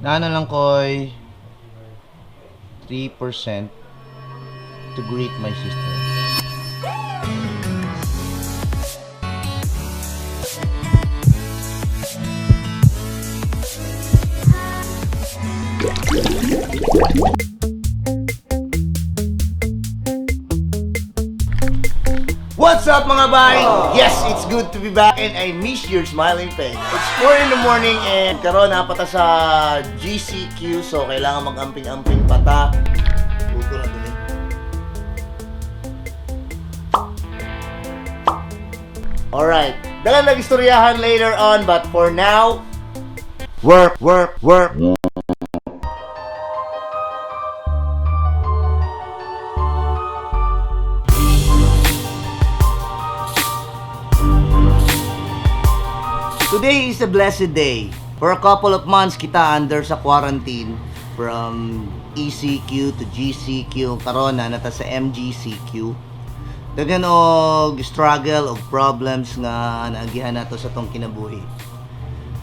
Naa na lang ko'y 3% to greet my sister. What's up, mga bay? Yes, it's good to be back and I miss your smiling face. It's 4 in the morning and karon naa pa ta sa GCQ, so kailangan mag-amping-amping pa ta. Buto na dun eh. Alright, dala lang istoryahan later on, but for now, work, work, work. Today is a blessed day. For a couple of months kita under sa quarantine from ECQ to GCQ, karon na nata sa MGCQ. Daghan og struggle og problems nga naagihan nato sa tong kinabuhi.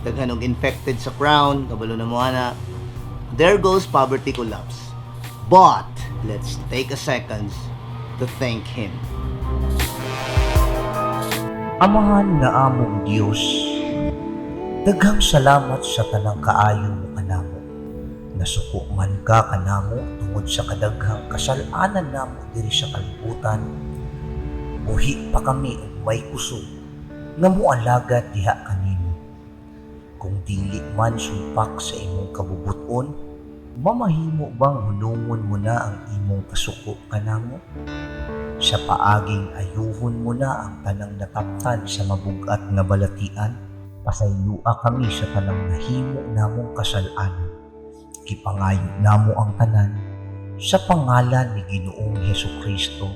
Daghan og infected sa crown, kabalo na mo ana. There goes poverty collapse. But let's take a seconds to thank him. Amahan nga among Dios, daghang salamat sa tanang kaayo mo kanamo. Nasuko man ka kanamo tungod sa kadaghang kasalanan namo diri sa kalibutan. Buhi pa kami ug may kusog nga moalagad diha kanimo. Kung dili man sumpak sa imong kabubuton, mamahimo bang hunungon mo na ang imong kasuko kanamo? Sa paaging ayuhon mo na ang tanang nataptan sa mabugat nga balatian, pasaylua kami sa tanang nahimo namong kasalanan. Gipangayo namo ang tanan sa pangalan ni Ginoong Hesus Kristo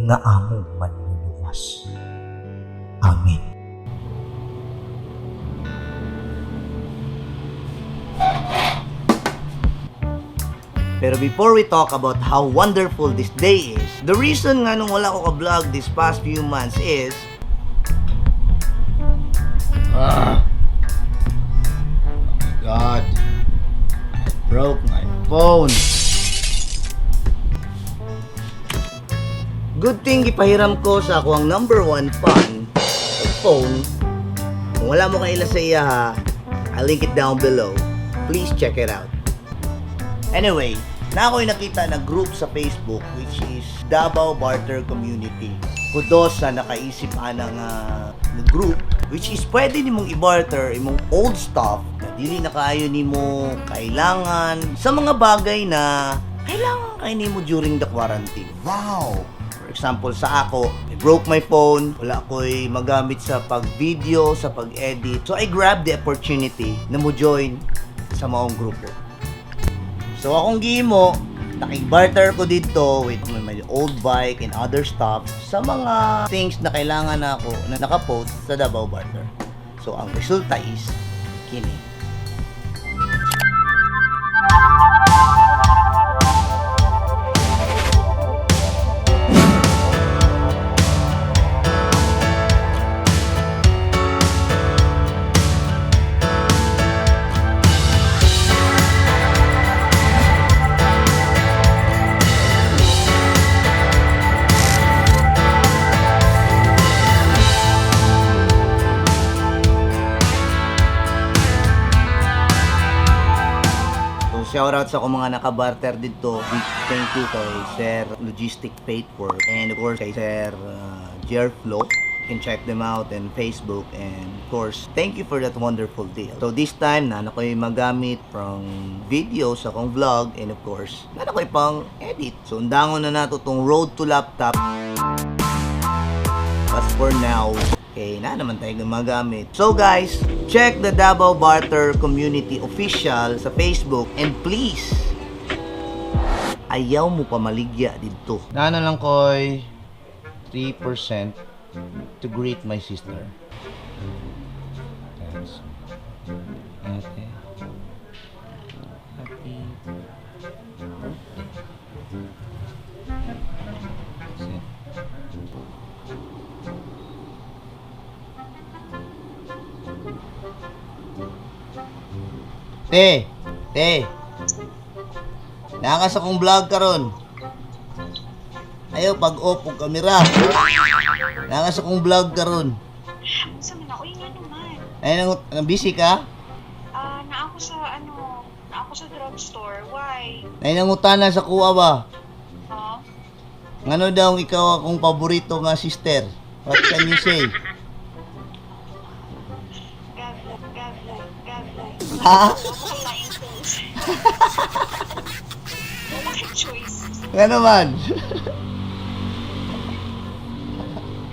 nga among manluluwas. Amen. Pero before we talk about how wonderful this day is, the reason nga nung wala ko ka-vlog this past few months is, ah, oh my God, I broke my phone. Good thing gipahiram ko sa ako ang number one fan sa phone. Kung wala mo kaila sa iya ha, I'll link it down below. Please check it out. Anyway, na ako'y nakita na group sa Facebook which is Davao Barter Community. Kudos sa nakaisip ana nga nga group which is pwede nimong i-barter imong old stuff na dili na kaayo nimo kailangan sa mga bagay na kailangan kay nimo during the quarantine. Wow! For example, sa ako, I broke my phone, wala ko'y magamit sa pag-video, sa pag-edit. So I grabbed the opportunity na mo join sa maong grupo. So akong gihimo, nakig-barter ko dito with my old bike and other stuff sa mga things na kailangan na ako na nakapost sa Davao Barter. So ang resulta is kini. So shoutout sa akong mga nakabarter dito. Big thank you kay Sir Logistic Faithwork and of course kay Sir Jerflo. You can check them out in Facebook and of course, thank you for that wonderful deal. So this time, na ko'y magamit from video sa akong vlog and of course, na ko'y pang edit. So undangon na nato tong road to laptop. But for now, okay, na naman tayo gumagamit. So guys, check the Davao Barter Community Official sa Facebook and please, ayaw mo pamaligya dito. Naa na lang ko'y 3% to greet my sister. Thanks. Ate. Happy birthday. That's it. Te! Te. Naa ka sa akong vlog karon. Ayaw pag off og kamera. Naa ka sa akong vlog karon. Sa man ako, nga naman. Ay nang busy ka? Ah, na ako sa ano, na ako sa drugstore. Why? Ay nangutana sa kuha ba? Huh? Ngano daw ikaw akong paborito nga sister? What can you say? Gago, gago, gago. Ha? Wala yung choice. Wala kang choice. Ngano man?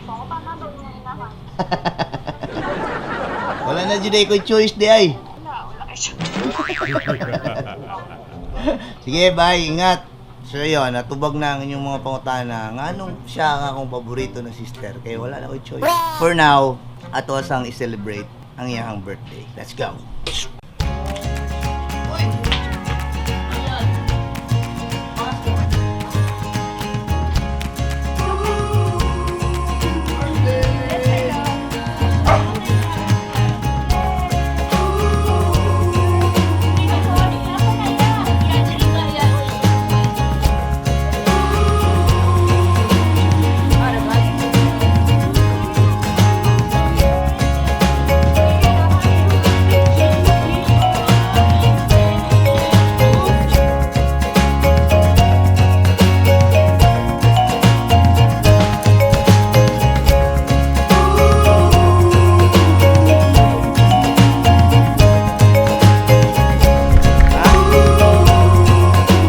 Ikaw pa na daw yung inahan. Wala na jud ko choice di ay. Wala, wala kang choice. Sige, bye, ingat. So yun, natubag na ang inyong mga pangutana. Nganong siya ang akong paborito na sister? Kaya wala na ako'y choice. For now, ato asang i-celebrate ang iyang birthday. Let's go! Uy!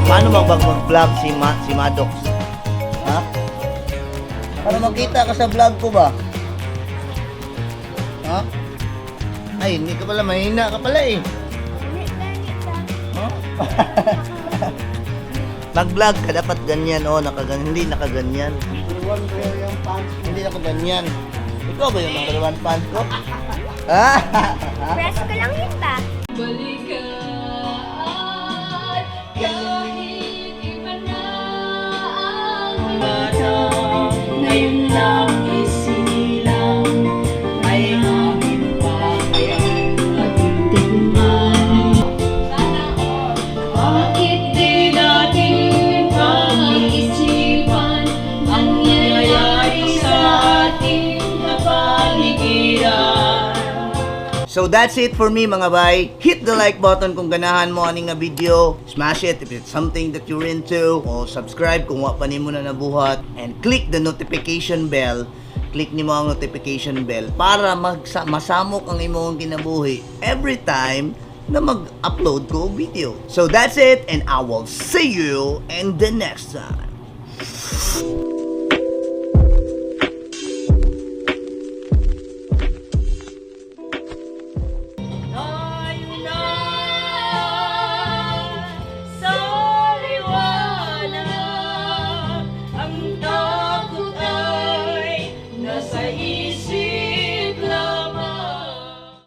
Paano mag-vlog si Maddox? Ha? Para makita ka sa vlog ko ba? Ha? Ay, hindi ka pala. Mahina ka pala eh. Huh? Mag-vlog ka, dapat ganyan. Oh, nakaganyan. Hindi nakaganyan. Hindi nakaganyan. Ikaw ba yung number one fan ko? Ah! Press ko lang yun ba? Balikan kahit iba na ang bata. Ngayon lang isilang ay aking payag at tikman. Bakit di natin pag-isipan ang nangyayari sa ating kapaligiran? So that's it for me, mga bay. Hit the like button kung ganahan mo ani nga video. Smash it if it's something that you're into. O subscribe kung wa pa nimo na nabuhat. And click the notification bell. Click nimo ang notification bell para masamok ang imong kinabuhi every time na mag-upload ko og video. So that's it, and I will see you in the next time.